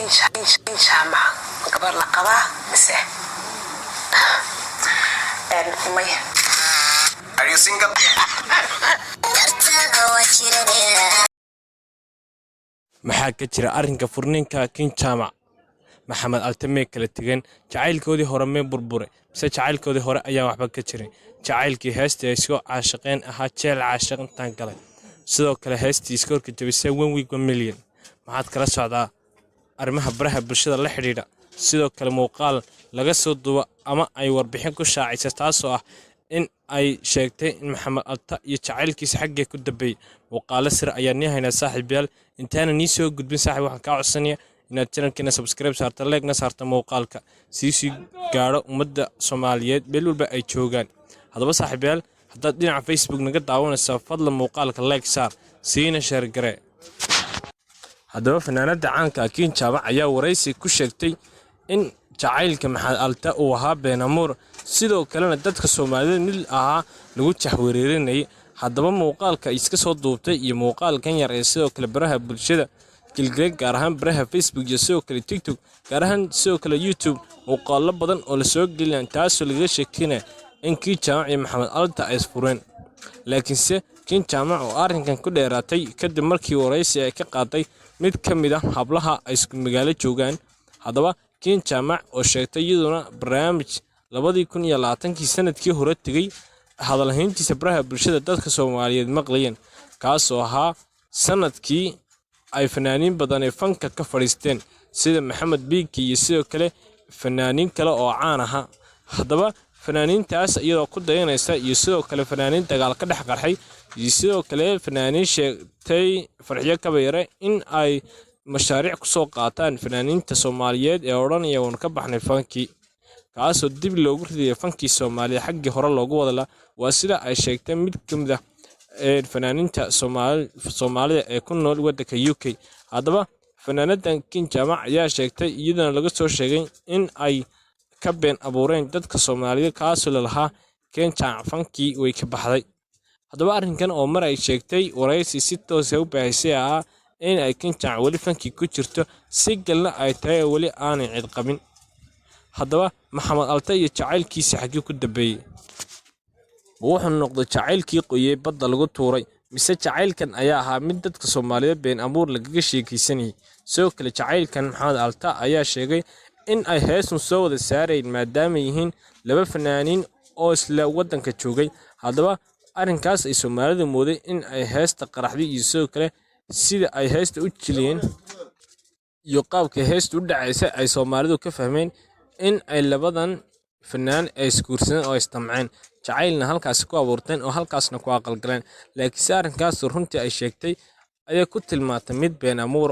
Jaamac gabar la qabaa mise may? Are you single? Maxaa ka jira arrinka furniinka Kiin Jaamac? Maxamed Alte may kala tegeen? Jacaylkoodii hore may burbure, mise jacaylkoodii hore ayaan waxba ka jirin? Jacaylkii heestii ay isku caashaqeen ahaa Jeel Caashaq intaan galay, sidoo kale heestii iskoorka jabisay One Week One Million, maxaad kala socdaa arrimaha baraha bulshada la xidhiidha? Sidoo kale muuqaal laga soo duubo ama ay warbixin ku shaacisa, taasoo ah in ay sheegtay in Maxamed Alta iyo jacaylkiisa xaggee ku dambeeyey. Muuqaalo sir ayaa nii haynaa, saaxiibayaal. Intaana nii soo gudbin, saaxiib, waxaan kaa codsanaya inaad channelkeena subscribe saarta, like-na saarta muuqaalka, sii gaadho ummadda Soomaaliyeed meel walba ay joogaan. Haddaba saaxiibayaal, haddaad dhinaca Facebook naga daawanaysaa, fadlan muuqaalka like saar, siina share garee. Haddaba fanaanada caanka ah Kiin Jaamac ayaa waraysi ku sheegtay in jacaylka Maxamed Alta uu ahaa been amuur, sidoo kalena dadka Soomaalida mid ahaa lagu jahwareerinayay. Haddaba muuqaalka iska soo duubtay iyo muuqaalkan yar ee sidoo kale baraha bulshada gilgilay, gaar ahaan baraha Facebook iyo sidoo kale TikTok, gaar ahaan sidoo kale YouTube, muuqaalo badan oo lasoo gelinaya, taasoo lagaga sheekeynaya in Kiin Jaamac iyo Maxamed Alta ay isfureen. Laakiinse Kiin Jaamac oo arrinkan ku dheeraatay kadib markii waraysi ay ka qaaday mid ka mid ah hablaha ay isku magaalo joogaan. Haddaba Kiin Jaamac oo sheegtay iyaduna barnaamij 2020-kii sanadkii hore tegey hadalhayntiisa baraha bulshada dadka Soomaaliyeed maqlayeen, kaasoo ahaa sanadkii ay fanaaniin badan ee fanka ka fadhiisteen, sida Maxamed Biigki iyo sidoo kale fanaaniin kale oo caan aha. Haddaba fanaaniintaas iyadoo ku dayanaysa, iyo sidoo kale fanaaniin dagaal ka dhex qarxay, iyo sidoo kale fanaaniin sheegtay Farxiyo Kabayare in ay mashaariic kusoo qaataan fanaaniinta Soomaaliyeed ee odhanaya waanu ka baxnay fankii, kaasoo dib loogu ridayay fankii Soomaaliya xaggii hore loogu wada. Waa sida ay sheegtay mid ka mid ah fanaaniinta Soomaalida ee ku nool waddanka UK. Haddaba fanaanadan Kiin Jaamac ayaa sheegtay, iyadana laga soo sheegay in ay ka been abuureen dadka Soomaalida, kaasoo lalahaa Kiin Jaamac fankii way ka baxday. Haddaba arrinkan oo mar ay sheegtay waraysi si toosa u baahisay ahaa in ay Kiin Jaamac weli fankii ku jirto, si galna ay tahay oo weli aanay cid qabin. Haddaba Maxamed Alte iyo jacaylkiisa xaggee ku dambeeyey? Wuxuu noqday jacaylkii qoyey badda lagu tuuray, mise jacaylkan ayaa ahaa mid dadka Soomaaliyeed been abuur lagaga sheekaysanayay? Sidoo kale jacaylkan Maxamed Alta ayaa sheegay in ay heesun soo wada saarayn, maadaama yihiin laba fanaaniin oo isla waddanka joogay. Haddaba arrinkaas ay Soomaalidu mooday in ay heesta qaraxday, iyo sidoo kale sida ay heesta u jiliyeen iyo qaabka heesta u dhacaysa, ay Soomaalidu ka fahmeen in ay labadan fanaan ay isguursadeen oo isdamceen, jacaylna halkaasi ku abuurteen oo halkaasna ku aqalgaleen. Laakiinse arrinkaas runtii ay sheegtay ayay ku tilmaantay mid been abuur.